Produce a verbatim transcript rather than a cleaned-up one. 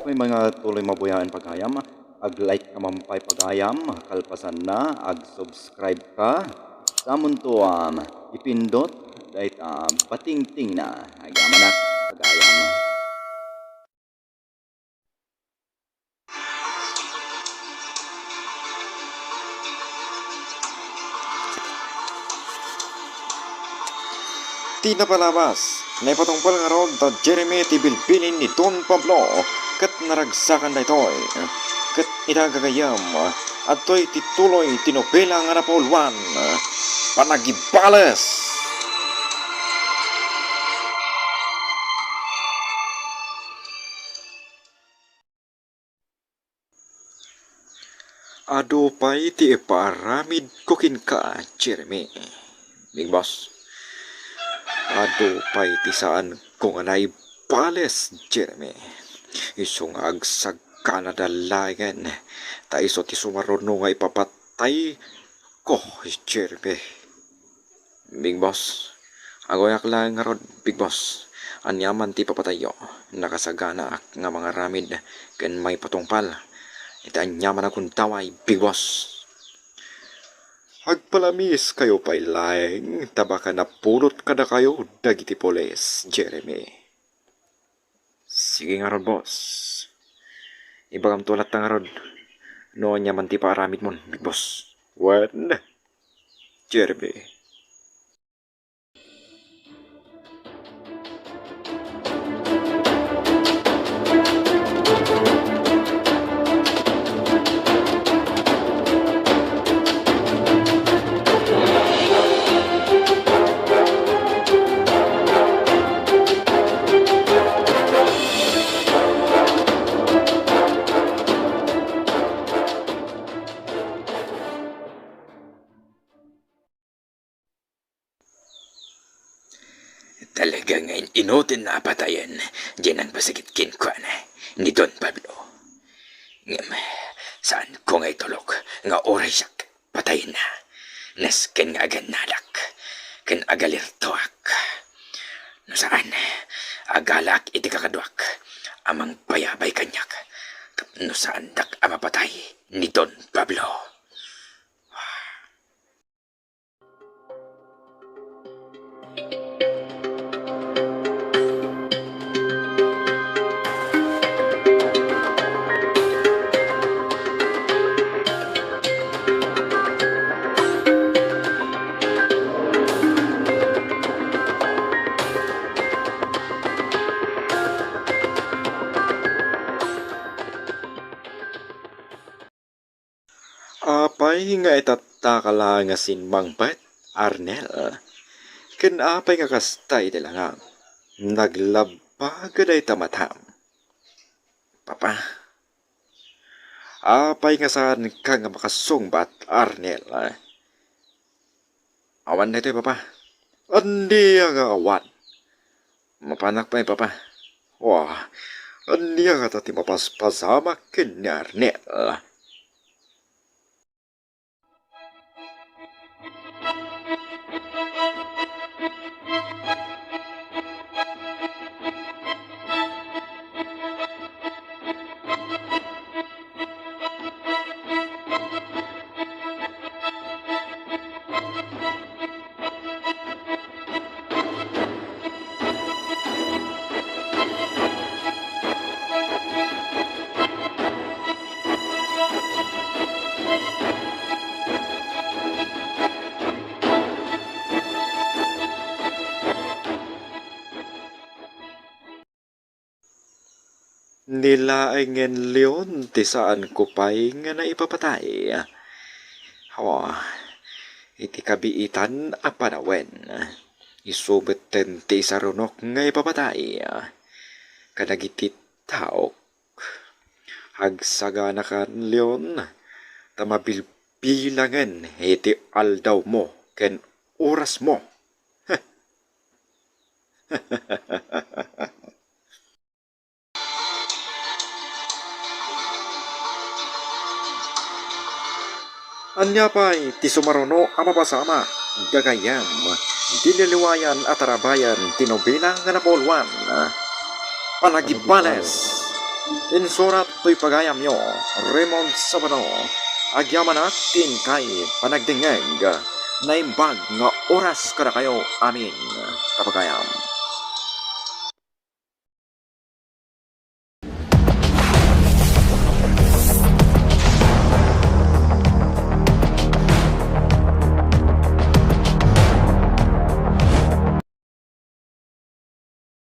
May mga tuloy mabuyaen pagayam, ag-like ka man pay pagayam, kalpasanna, ag-subscribe ka. Samunto, um, ipindot dayta batingtingna. Agyamanak pagayam. Ti napalabas, naipatungpal ngarud da Jeremy ti bilbilin ni Don Pablo ket naragsakan daytoy. Ket ita gagayyem, adtoy ti tuloy ti nobela nga napauluan, Panagibales. Adu pay ti ipaaramidko kenka, Jeremy. Big Boss, adu pay ti saanko nga naibales, Jeremy. Isu nga agsagkanada laengen, ta isu ti sumaruno nga ipapatayko, Jeremy. Big Boss, aguyak laeng ngarud, Big Boss. Aniaman ti ipapatayyo, nakasaganaak nga mangaramid ken maipatungpal iti aniaman a gundaway, Big Boss. Agpalamiskayo pay laeng ta baka napulot kadakayo dagiti pulis, Jeremy. Sige ngarud, boss. Ibagamto latta ngarud no aniaman ti paaramidmon, Big Boss. Wen, Jeremy. Talaga nga in-, inutin na a patayen diay nangbasigit kenkuana ni Don Pablo. Ngem, saanko nga itulok nga uray siak patayenna. Nasken nga agannadak ken agalirtuak. No saan, agalaak iti kakaduak a mangbayabay kaniak tapno saandak a mapatay ni Don Pablo. Apay nga itattaka laeng a simmangpet, Arnel? Ken apay nga kasta iti langam? Naglabba dayta matam. Papa, apay nga saanka nga makasungbat, Arnel? Awan daytoy, Papa. Ania nga awan? Mapanak pay, Papa. Wa, ania ngata ti mapaspasamak ken ni Arnel? Ni laengen Leon ti saanko pay nga naipapatay. Awa, iti kabiitan a panawen, isu metten ti isarunok nga ipapatay kadagiti taok. Agsaganakan, Leon, ta mabilbilangen iti aldawmo ken orasmo. Ania pay ti sumaruno a mapasamak, gagayyem, iti liliwayan a tarabayan ti nobela nga napauluan, Panagibales. Insurat toy pagayamyo, Raymond Sabado. Agyamanak ti inkay panagdengngeg. Naimbag nga oras kadakayo amin, kapagayam.